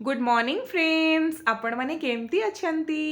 Good morning friends, ଆପଣମାନେ କେମିତି ଅଛନ୍ତି?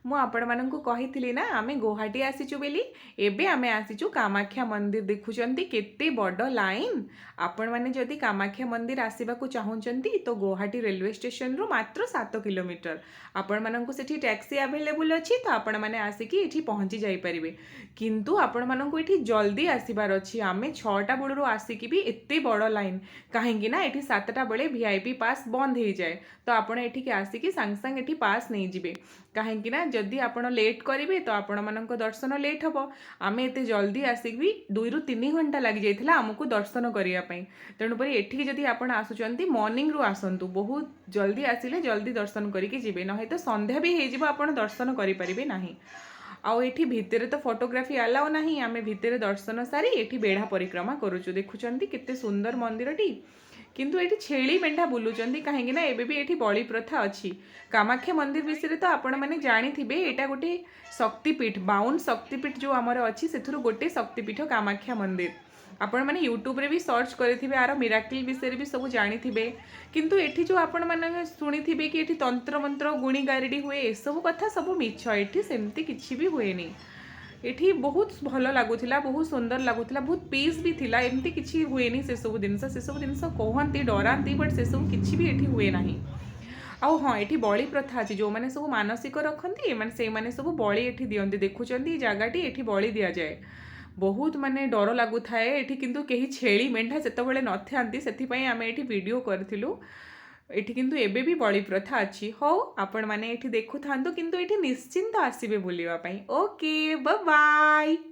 ମୁଁ ଆପଣମାନଙ୍କୁ କହିଥିଲି ନା ଆମେ ଗୁଆହାଟୀ ଆସିଛୁ ବୋଲି। ଏବେ ଆମେ ଆସିଛୁ କାମାକ୍ଷା ମନ୍ଦିର। ଦେଖୁଛନ୍ତି କେତେ ବଡ଼ ଲାଇନ୍। ଆପଣମାନେ ଯଦି କାମାକ୍ଷା ମନ୍ଦିର ଆସିବାକୁ ଚାହୁଁଛନ୍ତି ତ ଗୁଆହାଟୀ ରେଲୱେ ଷ୍ଟେସନରୁ ମାତ୍ର 7 କିଲୋମିଟର। ଆପଣମାନଙ୍କୁ ସେଠି ଟ୍ୟାକ୍ସି ଆଭେଲେବୁଲ୍ ଅଛି, ତ ଆପଣମାନେ ଆସିକି ଏଠି ପହଞ୍ଚି ଯାଇପାରିବେ। କିନ୍ତୁ ଆପଣମାନଙ୍କୁ ଏଠି ଜଲ୍ଦି ଆସିବାର ଅଛି। ଆମେ 6ଟା ବେଳରୁ ଆସିକି ବି ଏତେ ବଡ଼ ଲାଇନ୍, କାହିଁକି ନା ଏଠି 7ଟା ବେଳେ ଭିଆଇପି ପାସ୍ ବନ୍ଦ ହେଇଯାଏ। ତ ଆପଣ ଏଠିକି ଆସିକି ସାଙ୍ଗେ ସାଙ୍ଗେ ଏଠି ପାସ୍ ନେଇଯିବେ, କାହିଁକି ନା ଯଦି ଆପଣ ଲେଟ୍ କରିବେ ତ ଆପଣମାନଙ୍କ ଦର୍ଶନ ଲେଟ୍ ହେବ। ଆମେ ଏତେ ଜଲ୍ଦି ଆସିକି ବି 2ରୁ 3 ଘଣ୍ଟା ଲାଗିଯାଇଥିଲା ଆମକୁ ଦର୍ଶନ କରିବା ପାଇଁ। ତେଣୁକରି ଏଠିକି ଯଦି ଆପଣ ଆସୁଛନ୍ତି, ମର୍ଣ୍ଣିଂରୁ ଆସନ୍ତୁ। ବହୁତ ଜଲ୍ଦି ଆସିଲେ ଜଲ୍ଦି ଦର୍ଶନ କରିକି ଯିବେ, ନହେଲେ ତ ସନ୍ଧ୍ୟା ବି ହେଇଯିବ, ଆପଣ ଦର୍ଶନ କରିପାରିବେ ନାହିଁ। ଆଉ ଏଠି ଭିତରେ ତ ଫଟୋଗ୍ରାଫି ଆଲାଉ ନାହିଁ। ଆମେ ଭିତରେ ଦର୍ଶନ ସାରି ଏଠି ବେଢ଼ା ପରିକ୍ରମା କରୁଛୁ। ଦେଖୁଛନ୍ତି କେତେ ସୁନ୍ଦର ମନ୍ଦିରଟି। କିନ୍ତୁ ଏଠି ଛେଳି ମେଣ୍ଢା ବୁଲୁଛନ୍ତି, କାହିଁକି ନା ଏବେ ବି ଏଠି ବଳି ପ୍ରଥା ଅଛି। କାମାକ୍ଷା ମନ୍ଦିର ବିଷୟରେ ତ ଆପଣମାନେ ଜାଣିଥିବେ। ଏଇଟା ଗୋଟେ ଶକ୍ତିପୀଠ। 52 ଶକ୍ତିପୀଠ ଯେଉଁ ଆମର ଅଛି, ସେଥିରୁ ଗୋଟେ ଶକ୍ତିପୀଠ କାମାକ୍ଷା ମନ୍ଦିର। ଆପଣମାନେ ୟୁଟ୍ୟୁବରେ ବି ସର୍ଚ୍ଚ କରିଥିବେ, ଆର ମିରାକିଲ୍ ବିଷୟରେ ବି ସବୁ ଜାଣିଥିବେ। କିନ୍ତୁ ଏଠି ଯେଉଁ ଆପଣମାନେ ଶୁଣିଥିବେ କି ଏଠି ତନ୍ତ୍ର ମନ୍ତ୍ର, ଗୁଣି ଗାରିଡ଼ି ହୁଏ, ଏସବୁ କଥା ସବୁ ମିଛ। ଏଠି ସେମିତି କିଛି ବି ହୁଏନି। ଏଠି ବହୁତ ଭଲ ଲାଗୁଥିଲା, ବହୁତ ସୁନ୍ଦର ଲାଗୁଥିଲା, ବହୁତ ପିସ୍ ବି ଥିଲା। ଏମିତି କିଛି ହୁଏନି ସେସବୁ ଜିନିଷ। ସେସବୁ ଜିନିଷ କୁହନ୍ତି, ଡରାନ୍ତି, ବଟ୍ ସେସବୁ କିଛି ବି ଏଠି ହୁଏ ନାହିଁ। ଆଉ ହଁ, ଏଠି ବଳି ପ୍ରଥା ଅଛି। ଯେଉଁମାନେ ସବୁ ମାନସିକ ରଖନ୍ତି, ଏମାନେ ସେଇମାନେ ସବୁ ବଳି ଏଠି ଦିଅନ୍ତି। ଦେଖୁଛନ୍ତି ଏଇ ଜାଗାଟି, ଏଠି ବଳି ଦିଆଯାଏ। ବହୁତ ମାନେ ଡର ଲାଗୁଥାଏ ଏଠି, କିନ୍ତୁ କେହି ଛେଳି ମେଣ୍ଢା ସେତେବେଳେ ନଥାନ୍ତି, ସେଥିପାଇଁ ଆମେ ଏଠି ଭିଡ଼ିଓ କରିଥିଲୁ। ଏଠି କିନ୍ତୁ ଏବେ ବି ବଳି ପ୍ରଥା ଅଛି। ହଉ, ଆପଣମାନେ ଏଠି ଦେଖୁଥାନ୍ତୁ, କିନ୍ତୁ ଏଠି ନିଶ୍ଚିନ୍ତ ଆସିବେ ବୁଲିବା ପାଇଁ। Okay, bye.